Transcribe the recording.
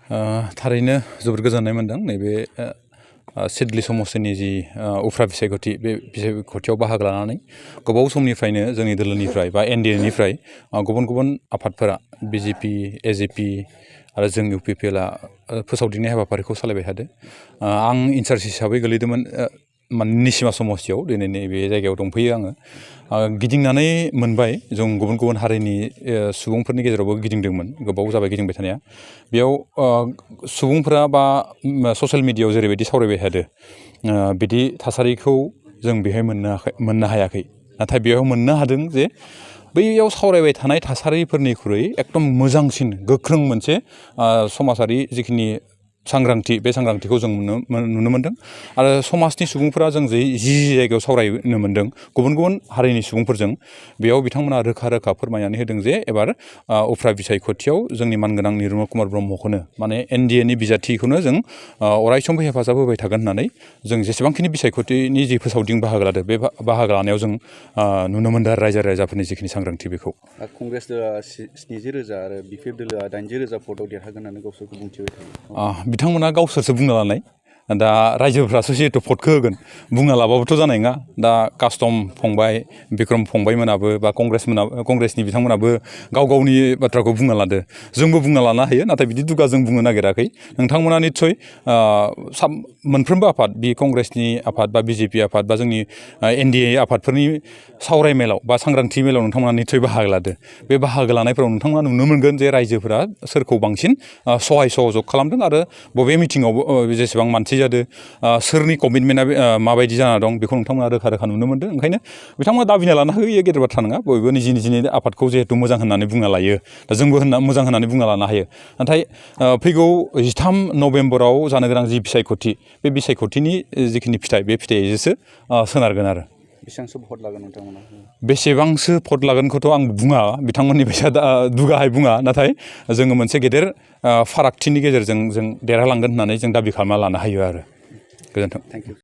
थारैनो जोबोद गोजोननाय मोनदों नैबे सिडली समस्टिनि जि उफ्रा बिसायख'थि बे बिसायख'थियाव बाहागो लानानै गोबाव समनिफ्रायनो जोंनि दोलोनिफ्राय बा एनडिएनिफ्राय गुबुन गुबुन आफादफोरा बिजेपि एजेपि आरो जों इउपिपिएलआ फोसावदिंनाय हाबाफारिखौ सालायबाय थादों। आं इनचार्ज हिसाबै गोलैदोंमोन निसिमा समस्टियाव दिनै नैबे जायगायाव दंफैयो आङो। गिदिंनानै मोनबाय जों गुबुन गुबुन हारिनि सुबुंफोरनि गेजेरावबो गिदिंदोंमोन, गोबाव जाबाय गिदिंबाय थानाया। बेयाव सुबुंफोरा बा ससियेल मिडियायाव जेरैबायदि सावरायबाय थादों बिदि थासारिखौ जों बेहाय मोननो हायाखै। नाथाय बेयाव मोननो हादों जे बैयाव सावरायबाय थानाय थासारिफोरनिख्रुइ एकदम मोजांसिन गोख्रों मोनसे समाजारि जिखिनि सांग्रांथि बे सांग्रांथिखौ जों नुनो मोनदों। आरो समाजनि सुबुंफोरा जों जि जायगायाव सावरायनो मोनदों गुबुन गुबुन हारिनि सुबुंफोरजों, बेयाव बिथांमोना रोखा रोखा फोरमायनानै होदों जे एबार उफ्रा बिसायख'थियाव जोंनि मानगोनां निरुपमा कुमार ब्रह्मखौनो माने एनडिएनि बिजाथिखौनो जों अरायसमबो हेफाजाब होबाय थागोन होननानै जों जेसेबांखिनि बिसायख'थिनि जि फोसावदिं बाहागो लादों बे बाहागो लानायाव जों नुनो मोनदों रायजो राजाफोरनि जिखिनि सांग्रांथि बेखौ। कंग्रेस दोलोआ 70,000 आरो बिपिएफ दोलोआ 80,000 भटआव देरहागोन होननानै गावसोरखौ बुंथिबाय थायो। बिथांमोना गावसोरसो बुंना लानाय, दा रायजोफ्रासो जिहेतु भटखौ होगोन बुंना लाबाबोथ' जानाय नङा। दा कास्टम फंबाय बिक्रम फंबायमोनाबो बा कंग्रेसनि बिथांमोनाबो गाव गावनि बाथ्राखौ बुंना लादो, जोंबो बुंना लानो हायो। नाथाय बिदि दुगा जों बुंनो नागिराखै। नोंथांमोना निस्सय मोनफ्रोमबो आफाद, बे कंग्रेसनि आफाद बा बिजेपि आफाद बा जोंनि एनडिए आफादफोरनि सावरायमेलाव बा सांग्रांथि मेलाव नोंथांमोना निस्सय बाहागो लादो। बे बाहागो लानायफोराव नोंथांमोना नुनो मोनगोन जे रायजोफोरा सोरखौ बांसिन सहाय सहयोग खालामदों आरो बबे मिटिङावबो जेसेबां मानसि जादों सोरनि कमिटमेन्टआ माबायदि जाना दं बेखौ नोंथांमोना रोखा रोखा नुनो मोनदों। ओंखायनो बिथांमोना दाबिना लानो हायो गेदेर बाथ्रा नङा। बयबो निजिनि आफादखौ जिहेतु मोजां होननानै बुंना लायो, दा जोंबो मोजां होननानै बुंना लानो हायो। नाथाय फैगौ 13 नभेम्बराव जानो गोनां जि बिसायख'थि, बे बिसायख'थिनि जिखिनि फिथाइ बे फिथाइजोंसो सोनारगोन आरो। बेसेबांसो भट लागोन नोंथांमोना? बेसेबांसो भट लागोनखौथ' आं बुङा, बिथांमोननि बायसा दुगाहाय बुङा। नाथाय जोङो मोनसे गेदेर फारागथिनि गेजेरजों जों देरहालांगोन होननानै जों दाबि खालामना लानो हायो आरो। गोजोन्थों। Thank you.